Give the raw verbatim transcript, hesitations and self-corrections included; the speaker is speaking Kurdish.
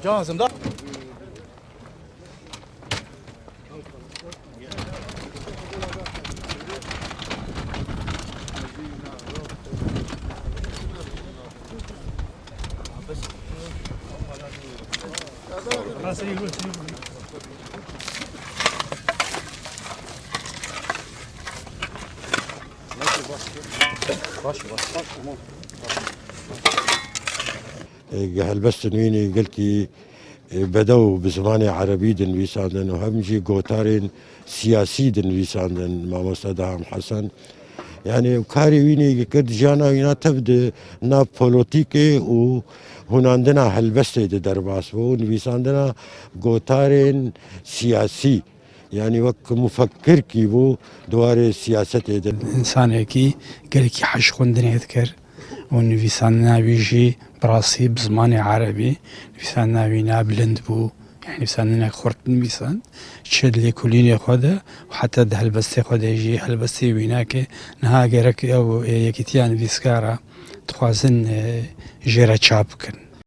Cazım da. Helbestên wî ne gelkî, e, bedew bi zimanê erebî dinivîsandin û hem jî gotarên siyasî dinivîsandin mamoste Deham Hesen. Yanî karê wî ne kir, jiyana wîna tev di nav polotîkê û hûnandina helbestê de derbas bû, nivîsandina gotarên siyasî. Yanî wek mufekkirkî bû di warê siyasetê de. Însanekî gelekî hej xwendinê dikir û nivîsandina wî jî bi rastî bi zimanê erebî, nivîsandina wî ne bilind bû, yanî nivîsandinek xurt nivîsand, çi di lêkolînê xwe de û heta di helbestê xwe de jî, helbestê wînakê niha gerek ew ê Yekîtiya Nivîskara dixwazin, e, jê re çap bikin.